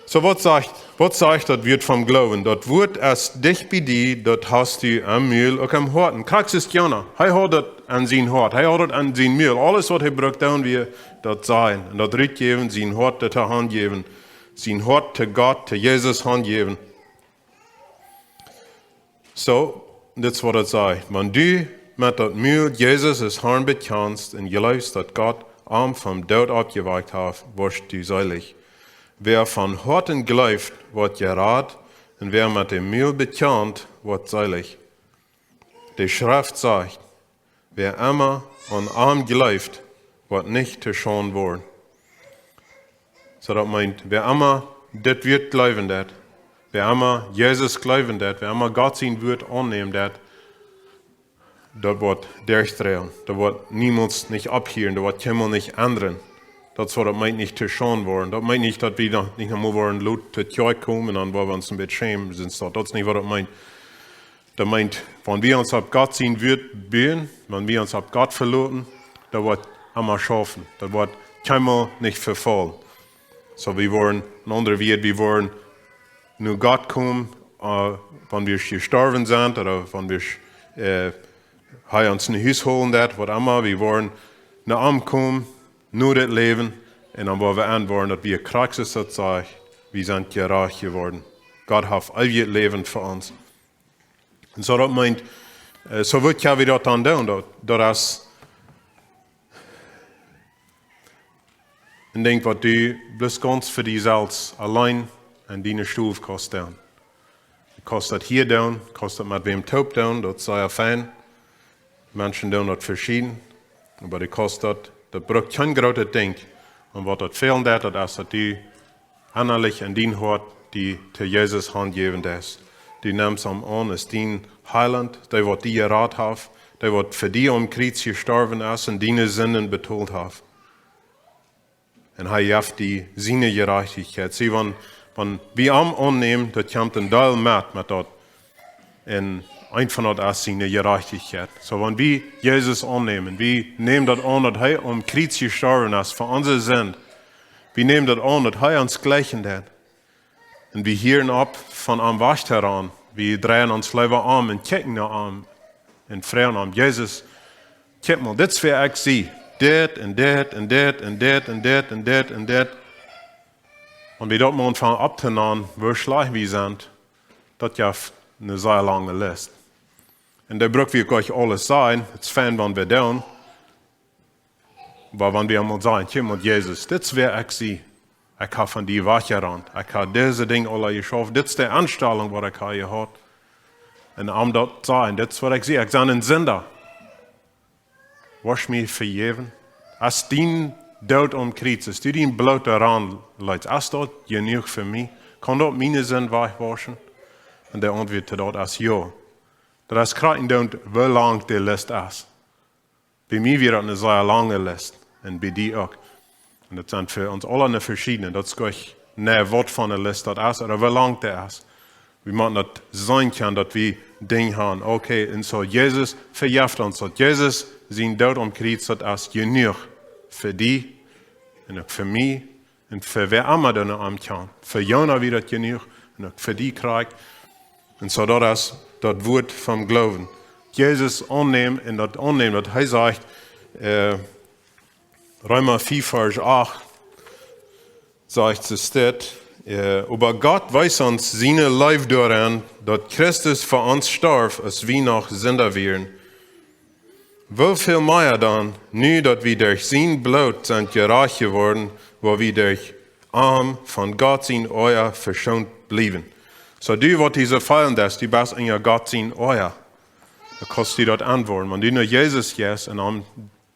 Soo, waut sajcht, waut sajcht daut Wuat vom Gloowen? Daut Wuat es dicht bie die, daut hast du em Mul, uk em Hoat. Krakjt soo aus Jona. Hee haud daut en sien Hoat. Hee haud daut en sien Mul. Aules waut hee brukt doonen wia daut sajen. Un daut rutjäwen, sien Hoat daut to hanjäwen. Sien Hoat to Gott, to Jesus hanjäwen. Soo, dit es waut daut sajcht. Wan du met daut Mul Jesus aus Harn bekjanst un jleefst, daut Gott am vom Doot oppjewakjt haft, woascht du seelich. Wäa von Hoaten jleeft, woat jerat, un wäa met däm Mul bekjant, woat seelich. De Schreft sajcht, wäa emma aun am jleeft, woat nich to Schaund woaren. Soo daut meent, wäa emma dit Wuat jleewen deit, wäa emma Jesus jleewen deit, wäa emma Gott sien Wuat aunnämen deit, daut woat derchdroagen. Daut woat niemols nich opphieren, daut woat kjeenmol nich endren. Daut es waut daut meent, nich to Schaund woaren. Daut meent nich, daut wie noch, nich noch mol woaren lot to Kjoakj komen un dan woa wie ons een bät schämen, sent daut. Daut es nich waut daut meent. Daut meent, wan wie ons opp Gott sien Wuat buen, wan wie ons opp Gott veloten, daut woat emma schaufen. Daut woat kjeenmol nich vefaulen. Soo, wie woaren, en aundre Wieed, wie woaren no Gott komen, äh, wan wie jestorwen sent, ooda wan wie, äh, hee ons no Hus holen deit, waut emma, wie woaren no am komen, no dit Läwen, un dan woa wie enwoaren, daut wie krakjt soo aus daut sajcht, wie sent jerajcht jeworden. Gott haft eewjet Läwen fa ons. Un soo daut meent, äh, soo waut kjenn wie daut dan doonen? Daut, daut es een Dinkj waut du bloos gaunz fa die selfst auleen en diene Stow kaust doonen. Du kaust daut hia doonen, kaust daut met wäm toop doonen, daut es sea fein. Menschen doonen daut veschieden, oba du kaust daut, daut brukt kjeen grootet Dinkj. Un waut daut fälen deit, daut es daut du ennalich en dien Hoat die to Jesus hanjäwen deist. Du nemst am aun aus dien Heilaunt, dee waut die jerat haft, dee waut fa die aum Kjriez jestorwen es un diene Sinden betolt haft. Un hee jeft die siene Jerajchtichkjeit. See, wan, wan wie am aunnämen, daut kjemt een Deel met, met daut. Un eent von daut es siene Jerajchtichkjeit. Soo, wan wie Jesus aunnämen, wie nämen daut aun, daut hee aum Kjriez jestorwen es fa onse Sind. Wie nämen daut aun, daut hee ons jleichen deit. Un wie hieren opp von am wajch to rannen. Wie dreien ons leewa om un kjikjen no am un froagen am: Jesus, kjikj mol, dit es wäa ekj sie. Dit un dit un dit un dit un dit un dit un dit. Wan wie daut mol aunfangen opptonämen, woo schlajcht wie sent, daut jeft eene sea lange List. Un doa bruck wie uk nich aules sajen, daut es fein, wan wie doonen. Oba wan wie emol sajen: "Kjikj mol, Jesus, dit es wäa ekj sie. Ekj hab von die wajchjerant. Ekj hab dise Dinja aula jeschauft. Dit es de Enstalunk, waut ekj hab jehaut." Un am daut sajen: "Dit es waut ekj sie. Ekj sie een Sinda. Woascht mie vejäwen?" Es dien Doot aum Kjriez, es du dien Bloot doaraun leetst, es daut jenuach fa mie? Kaun daut miene Sind wajchwauschen? Un de Auntwuat to daut es jo. Daut es krakjt endoont, woo lang de List es. Bie mie wia daut eene sea lange List. Un bie die uk. Un daut sent fa ons aula veschiedne. Daut es nich, nä, waut fa eene List daut es, ooda woo lang dee es. Wie motten daut seenen kjennen, daut wie Dinja haben. Okay, un soo, Jesus vejeft ons daut. Jesus sien Doot aum Kjriez, daut es jenuach fa die un uk fa mie un fa wäa emma doa no am kjemt. Fa Jona wia daut jenuach un uk fa die krakjt. Un soo, daut es daut Wuat vom Gloowen. Jesus aunnämen un daut aunnämen, daut hee sajcht, äh, Reema vea, Varsch acht, sajcht et dit, äh: "Oba Gott wiest ons siene Leew doaraun, daut Christus fa ons storf, aus wie noch Sinda wieren. Woo väl mea dan, nu daut wie derch sien Bloot sent jerajcht jeworden, woa wie derch am von Gott sien Oaja veschoont bliewen." Soo, du, waut du soo feelen deist, du best unja Gott sien Oaja. Dan kaust du daut aunwoaren. Wan du no Jesus jeist un am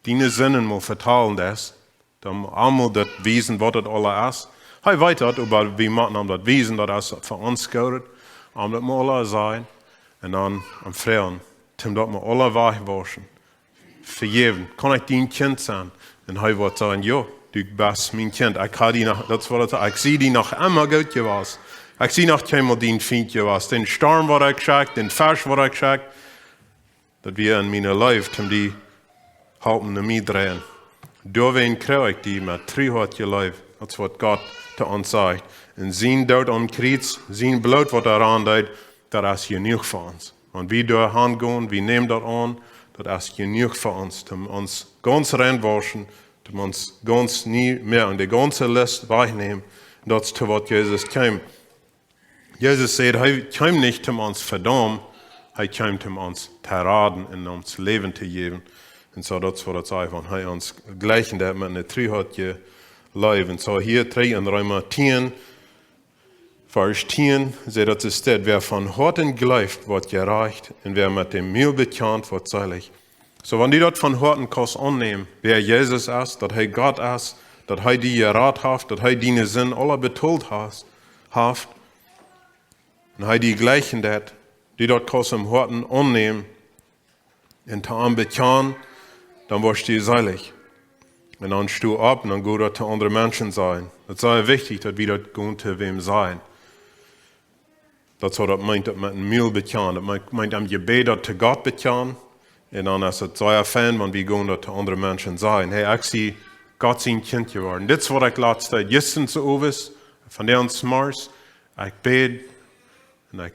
diene Sinden mol vetalen deist, dan am mol daut wiesen, waut daut aula es. Hee weet daut, oba wie motten am daut wiesen, daut es fa ons goot, am daut mol aula sajen. Un dan am froagen, om daut mol aula wajchwauschen. Vejäwen. Kaun ekj dien Kjint sennen? Un hee woat sajen: "Jo, du best mien Kjint. Ekj hab die noch, daut es waut et sajcht, ekj sie die noch emma goot jewast. Ekj sie noch kjeenmol dien Fient jewast. Dän Storm, waut ekj schekj, dän Fesch, waut ekj schekj, daut wia en miene Leew, om die halpen no mie dreien. Doawäajen kjrieech ekj die met true Hoat jeleeft." Daut es waut Gott to ons sajcht. Un sien Doot aum Kjriez, sien Bloot, waut doaraun deed, daut es jenuach fa ons. Wan wie doa hangonen, wie nämen daut aun, daut es jenuach fa ons, om ons gaunz rein wauschen, om ons gaunz nie mea un de gaunze List wajchnämen. Daut es to waut Jesus kjeem. Jesus säd, hee kjeem nich om ons vedaumen, hee kjeem om ons to raden un ons Läwen to jäwen. Un soo, daut es waut et sajcht, wan hee ons jlikjen deed met eene true Hoat jeleeft. Un soo hia trigj en Reema tieen, Varsch tieen, sajcht et dit: "Wäa von Hoaten jleeft, woat jerajcht, un wäa met däm Mul bekjant, woat seelich." Soo, wan du daut von Hoaten kaust aunnämen, wäa Jesus es, daut hee Gott es, daut hee die jerat haft, daut hee diene Sind aula betolt has-, haft, un hee die jlikjen deed, du daut kaust em Hoaten aunnämen un to am bekjanen, dan woascht du seelich. Un dan sto opp un dan go daut to aundre Menschen sajen. Daut es sea wichtich, daut wie daut gonen to wäm sajen. Daut es waut daut meent, daut met een Mul bekjanen. Daut meent, meent em Jebäd daut to Gott bekjanen. Un dan es et sea fein, wan wie gonen daut to aundre Menschen sajen: "Hey, ekj sie Gott sien Kjint jeworden. Dit es waut ekj latst deed. Jistren soo owes, vondoag zemorjes, ekj bäd un ekj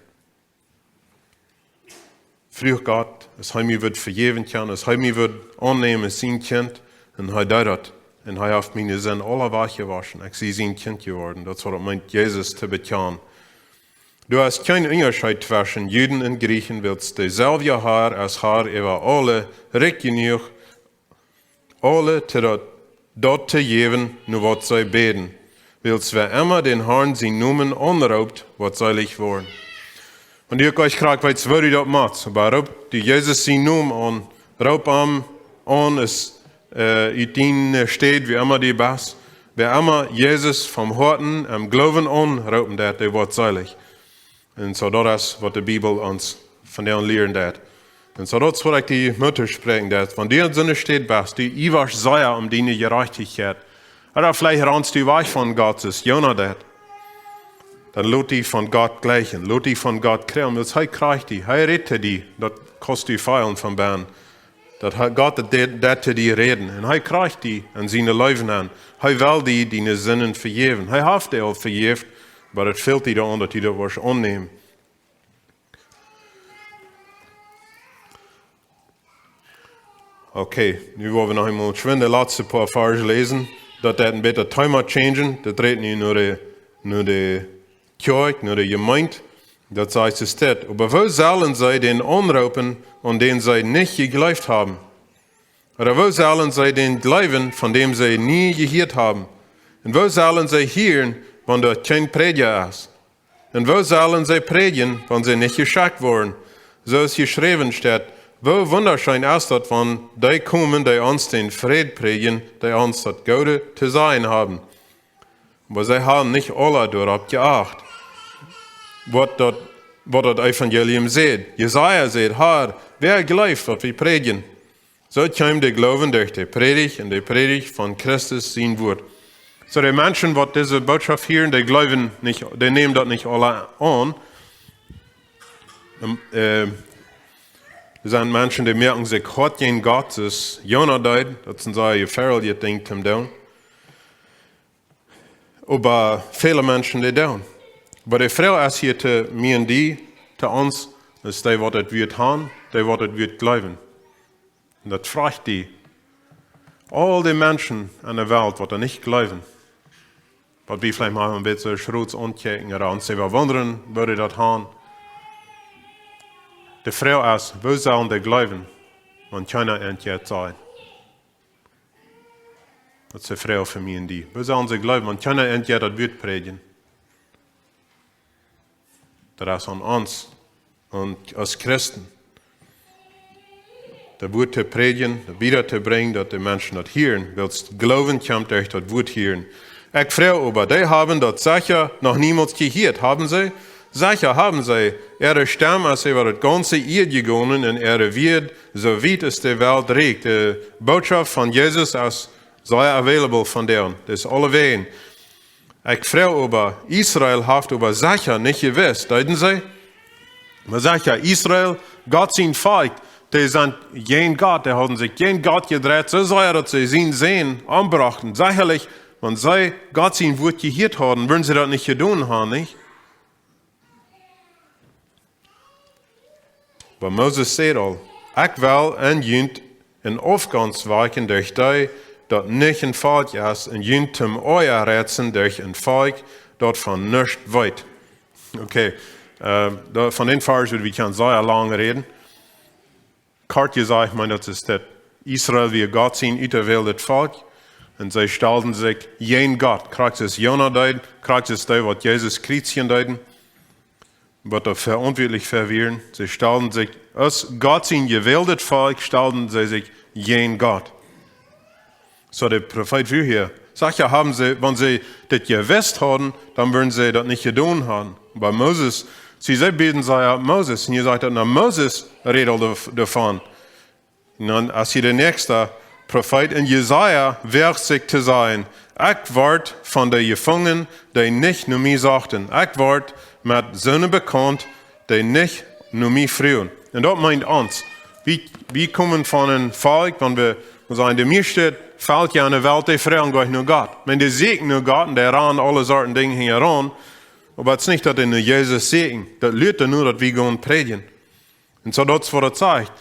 fruach Gott, aus hee mie wudd vejäwen kjennen, aus hee mie wudd aunnämen aus sien Kjint." Un hee deed daut. Un hee haft miene Sind aula wajchjewoschen. Ekj sie sien Kjint jeworden. Daut es waut et meent, Jesus to bekjanen. Doa es kjeen Unjascheet tweschen Juden un Jrieechen, wiels deeselwja Har es Har äwa aule, rikj jenuach, aule to daut, daut to jäwen, no waut see bäden. Wiels wäa emma dän Harn sienen Nomen aunroopt, woat seelich woaren. Un du kaust krakjt weeten, woo du daut motst. Oba roop du Jesus sienen Nomen aun, roop am aun, es, äh, ut diene Städ, wua emma du best. Wäa emma Jesus vom Hoaten em Gloowen aunroopen deed, dee woat seelich. Un soo, daut es waut de Bibel ons vondoag lieren deed. Un soo, daut es waut ekj die Moot toospräakjen deed. Wan du en soone Städ best, du iewasch sea om diene Jerajchtichkjeit, ooda veleicht ranst du wajch von Gott, soo aus Jona deed, dan lot die von Gott jlikjen, lot die von Gott kjrieen, wiels hee kjricht die, hee rät die, daut kaust du feelen von bennen. Daut hee, Gott, daut deit, deit to die räden. Un hee kjricht die en siene Leew aun. Hee well die diene Sinden vejäwen. Hee haft die aul vejäft, oba daut fält die dan, daut du daut woascht aunnämen. Okay, nu woa wie noch eemol schwind de latste poa Varsch läsen. Daut deit een bät Thema changen. Daut rät nu no de, no de Kjoakj, no de Jemeent. Daut sajcht es dit: "Oba woo sellen see dän aunroopen, aun dän see nich jejleeft haben? Ooda woo sellen see dän jleewen, von däm see nie jehieet haben? Un woo sellen see hieren, wan doa kjeen Prädja es? Un woo sellen see prädjen, wan see nich jeschekjt woaren? Soo aus jeschräwen steit: Woo wundascheen es daut, wan dee komen, dee ons dän Fräd prädjen, dee ons daut Goode to sajen haben." Oba see haben nich aula doaropp jeacht, waut daut, waut daut Evangelium sajcht. Jesaja sajcht: "Herr, wäa jleeft, waut wie prädjen?" Soo kjeem de Gloowen derch de Prädicht un de Prädicht von Christus sien Wort. Soo de Menschen, waut dise Botschaft hieren, dee jleewen nich, dee nämen daut nich aula aun. Em, äh, doa sent Menschen, dee moaken sikj hoat jäajen Gott, soo aus Jona deed, daut es een sea jefäadeljet Dinkj to doonen. Oba väle Menschen, dee doonen. Oba de Froag es hia to mie un die, to ons, es dee, waut daut Wort han, dee, waut daut Wort jleewen. Un daut froag ekj die. Aul de Menschen aun de Welt, waut doa nich jleewen, waut wie veleicht mol een bät schrots aunkjikjen, ooda ons äwa wundren, woo dee daut han. De Froag es, woo sellen dee jleewen, wan kjeena an jeit sajen? Daut es de Froag fa mie un die. Woo sellen see jleewen, wan kjeena an jeit daut Wort prädjen? Daut es aun ons, aun ons Christen, daut Wort to prädjen, daut wieda to brinjen, daut de Menschen daut hieren, wiels Gloowen kjemt derch daut Wort hieren. Ekj froag oba, dee haben daut secha noch niemols jehieet, haben see? Secha haben see. Äare Stemm es äwa daut gaunze Ieed jegonen un äare Wieed, soo wiet aus de Welt rieekjt. De Botschaft von Jesus es sea available vondoag. Daut es aulewäajen. Ekj froag oba, Israel haft oba secha nich jewisst, deeden see? Oba secha, Israel, Gott sien Volkj, dee sent jäajen Gott, dee hauden sikj jäajen Gott jedreit, soo sea, daut see sienen Sän ombrochten. Sechalich, wan see Gott sien Wort jehieet hauden, wudden see daut nich jedonen haben, nich? Oba Moses säd aul: "Ekj well en junt een Aufgonst woakjen derch dee, daut nich een Volkj es, un junt toom Oaja reizen derch een Volkj, daut von nuscht weet." Okay, äh, doa, von dän Varsch wudden wie kjennen sea lang räden. Kort jesajcht, ekj meen, daut es daut Israel wia Gott sien uterwähltet Volkj. Un see stalden sikj jäajen Gott. Krakjt soo aus Jona deed, krakjt soo aus dee, waut Jesus kjriezjen deeden, waut doa veauntwuatlich fa wieren. See stalden sikj, aus Gott sien jewähltet Volkj, stalden see sikj jäajen Gott. Soo de Profeet wia hia. Secha haben see, wan see dit jewisst hauden, dan wudden see daut nich jedonen haben. Oba Moses, see, see bäden sea opp Moses. Un hia sajcht daut, na, Moses räd aul doa-, doavon. Un dan es hia de näakjste Profeet, un Jesaja woagt sikj to sajen: "Ekj wort von dee jefungen, dee nich no mie sochten. Ekj wort met soone bekaunt, dee nich no mie fruagen." Un daut meent ons. Wie, wie komen von een Volkj, wan wie, wie sajen, de mieeschte Velkja aun de Welt, dee fruagen goanich no Gott. Wan dee sieekjen no Gott un dee rannen aule Sorten Dinja hinjaraun, oba daut es nich, daut dee no Jesus sieekjen. Daut lieet doano, daut wie gonen prädjen. Un soo daut es, waut daut sajcht.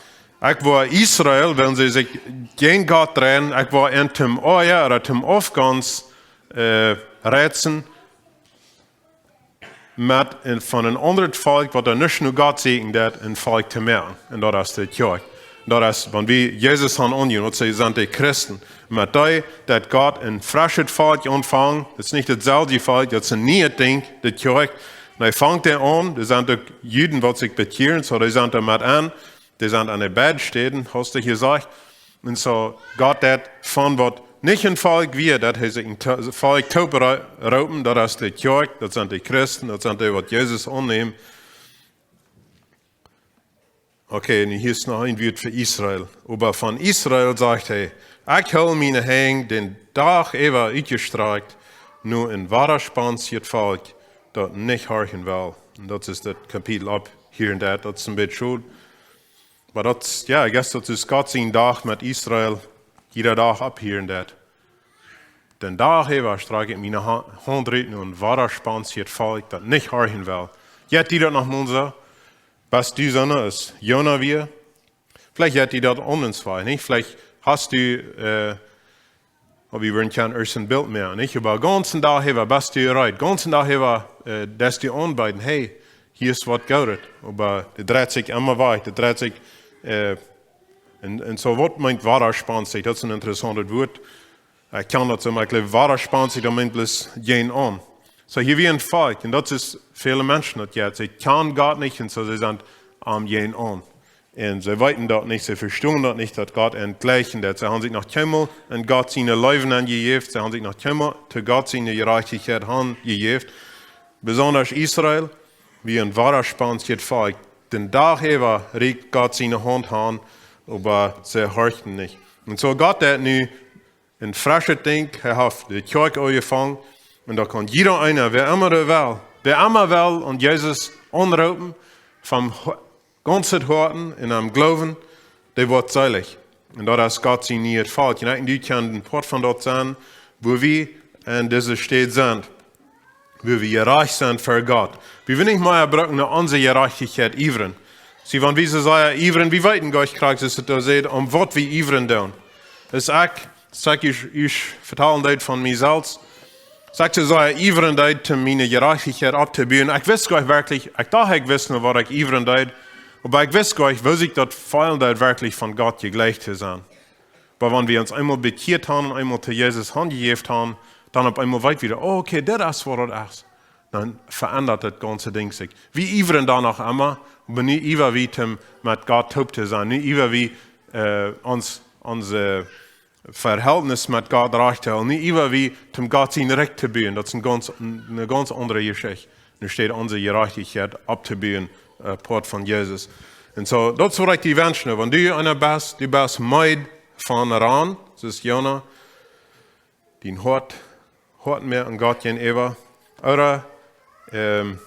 Ekj woa Israel, wan see sikj jäajen Gott dreien, ekj woa an toom Oaja ooda toom Aufgonst, äh, reizen, met een, von een aundret Volkj, waut doa nich no Gott sieekjen deed, een Volkj to moaken. Un daut es de Kjoakj. Daut es, wan wie Jesus haben aunjenomen, daut see sent de Christen. Met dee, daut Gott een freschet Volkj aunfangen, daut es nich daut selwje Volkj, daut es een nieet Dinkj, de Kjoakj. Un hee fangt doa aun, doa sent uk Juden, waut sikj bekjieren, soo dee sent doa met aun, dee sent aun de beid Städen, hast du jesajcht. Un soo, Gott deed von waut nich een Volkj wia, deed hee sikj een To-, Volkj toop ro-, roopen, daut es de Kjoakj, daut sent de Christen, daut sent dee, waut Jesus aunnämen. Okay, nu hia es noch een Wort fa Israel. Oba von Israel sajcht hee: "Ekj hool miene Henj dän Dach äwa utjestrakjt no een wadaspaunset Volkj, daut nich horchen well." Un daut es daut Kapitel opp hia un doa, daut es een bät schod. Oba daut, jo, I guess daut es Gott sien Dach met Israel, jieda Dach opp hia un doa. Dän Dach äwa strakj ekj miene Ha-, Haunt rut no een wadaspaunset Volkj, daut nich horchen well. Jeit die daut noch mol soo? Best du soona aus Jona wia? Veleicht jeit die daut aundasch, nich? Veleicht hast du, äh, oba wie wudden kjennen ieescht een Bilt moaken, nich? Oba gaunzen Dach äwa best du reed. Gaunzen Dach äwa, äh, deist du aunbeeden: "Hey, Hia es waut Goodet, oba daut dreit sikj emma wajch, daut dreit sikj, äh, un, un soo waut meent wadaspaunzich, daut es een interessauntet Wuat. Ekj kaun daut soo, oba ekj jleew, wadaspaunzich, daut meent bloos jäajenaun. Soo hia wia een Volkj, un daut es väle Menschen daut jeit, see kjanen Gott nich, un soo see sent am jäajenaun. Un see weeten daut nich, see vestonen daut nich, daut Gott an jlikjen deit. See haben sikj noch kjeenmol en Gott siene Leew hanjejäft, see haben sikj noch kjeenmol to Gott siene Jerajchtichkjeit hanjejäft. Besonda Israel, wia een wadaspaunzjet Volkj. Dän Dach äwa rieekjt Gott siene Haunt aun, oba see horchten nich. Un soo Gott haft nu een freschet Dinkj, hee haft de Kjoakj aunjefongen, un doa kaun jieda eena, wäa emma dee well, wäa emma well, un Jesus aunroopen, von Ho-, gaunzet Hoaten un aum Gloowen, dee woat seelich. Un daut es Gott sien nieet Volkj. Un ekj un du kjennen een Poat von daut sennen, wua wie en dise Städ sent, wua wie jerajcht sent ver Gott. Wie wellen nich mea brucken no onse Jerajchtichkjeit iewren. See, wan wie soo sea iewren, wie weeten goanich krakjt, es daut doa sajcht, om waut wie iewren doonen. Es ekj, saj ekj, ekj vetalen daut von mie selfst, saj ekj, soo sea iewren deed, om miene Jerajchtichkjeit opptobuen. Ekj wist goanich werkjlich, ekj docht, ekj wist nu, waut ekj iewren deed. Oba ekj wist goanich, woo sikj daut feelen deed, werkjlich von Gott jejlikjt to sennen. Oba wan wie ons eemol bekjieet haben un eemol to Jesus hanjejäft haben, dan opp eemol weet wie, oh, okay, dit es waut daut es. Dan veendat daut gaunze Dinkj sikj. Wie iewren doa noch emma, oba nu iewa wie om met Gott toop to sennen. Nu iewa wie, äh, ons, onse Verhältnis met Gott rajcht to hoolen. Nu iewa wie om Gott sien Rikj to buen. Daut es een gaunz, eene gaunz aundre Jeschicht. Nu steit onse Jerajchtichkjeit opptobuen, äh, Poat von Jesus. Un soo, daut es waut ekj die wensch, nu. Wan du eena best, du best meed von rannen, soo aus Jona, dien Hoat, Hoat mea aun Gott jäajenäwa. Ooda, ähm,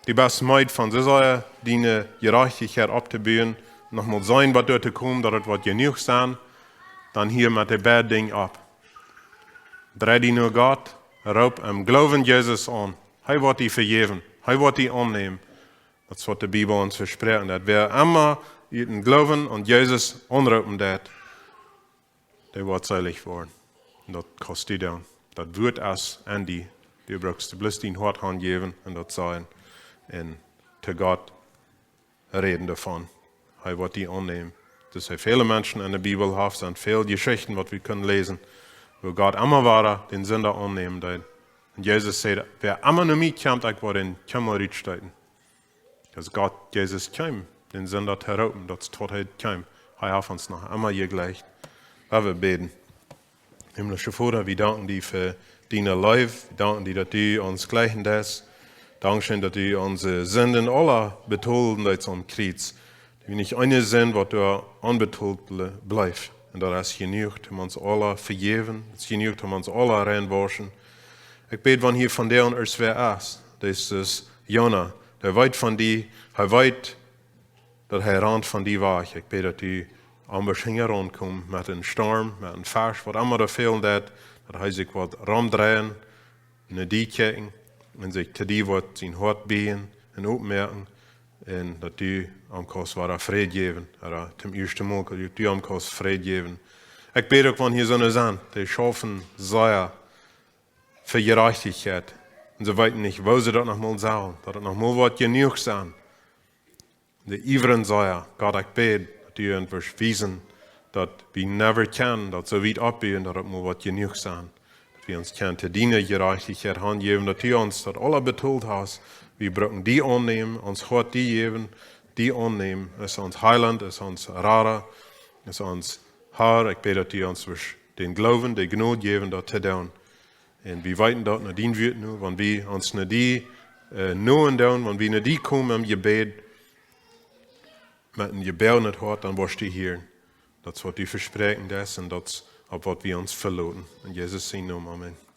du best meed von soo sea diene Jerajchtichkjeit opptobuen, noch mol sennen, waut doa to komen, daut et woat jenuach sennen, dan hia met de beid Dinja opp. Drei die no Gott, roop em Gloowen Jesus aun. Hee woat die vejäwen, hee woat die aunnämen. Daut es waut de Bibel ons vesprakjt. Daut wäa emma ut dän Gloowen aun Jesus aunroopen deit, dee woat seelich woaren. Un daut kaust du doonen. Daut Wuat es en die. Du brukst bloos dien Hoat hanjäwen un daut sajen. Un to Gott räden doavon. Hee woat die aunnämen. Daut sent väle Menschen en de Bibel, haft sent väl Jeschichten, waut wie kjennen läsen, wua Gott emma wada dän Sinda aunnämen deed. Un Jesus säd: "Wäa emma no mie kjemt, ekj woa dän kjeenmol rutstoten." Aus Gott, Jesus kjeem, dän Sinda to roopen, daut es waut hee kjeem. Hee haft ons noch emma jejlikjt. Lot ons bäden. Himmlischa Voda, wie danken die fa diene Leew. Wie danken die, daut du ons jlikjen deist. Dankscheen, daut du onse Sinden aula betolen deist aum Kjriez. Daut nich eene Sind, waut doa onbetolt ble-, blift. Un daut es jenuach, om ons aula vejäwen. Daut es jenuach, om ons aula reinwauschen. Ekj bäd, wan hia vondoag irjentwäa es, daut es Jona, dee weet von die, hee weet, daut hee rant von die wajch. Ekj bäd, daut du am woascht hinjaraun komen met een Storm, met een Fisch, waut emma doa fälen deit, daut hee sikj woat romdreien, no die kjikjen, un sikj to die woat sien Hoat bieejen un oppmoaken, un daut du am kaust wada Fräd jäwen, ooda toom ieeschten Mol, daut du am kaust Fräd jäwen. Ekj bäd uk, wan hia soone sent, dee schaufen sea fa Jerajchtichkjeit. Un see weeten nich, woo see daut noch mol sellen, daut et noch mol woat jenuach sennen. Dee iewren sea, Gott, ekj bäd, daut du an woascht wiesen, daut wie never kjennen daut soo wiet oppbuen, daut et mol woat jenuach sennen. Daut wie ons kjennen to diene Jerajchtichkjeit hanjäwen, daut du ons daut aula betolt hast. Wie brucken die aunnämen, ons Hoat die jäwen, die aunnämen. Es ons Heilaunt, es ons Rada, es ons Har. Ekj bäd, daut du ons woascht dän Gloowen, de Jnod jäwen, daut to doonen. Un wie weeten daut no dien Wuat nu, wan wie ons no die, äh, nohen doonen, wan wie no die komen em Jebäd, met een jebäajet Hoat, dan woascht du hieren. Daut es waut du vesprakjt hast un daut es opp waut wie ons veloten. En Jesus sien Nomen, amen.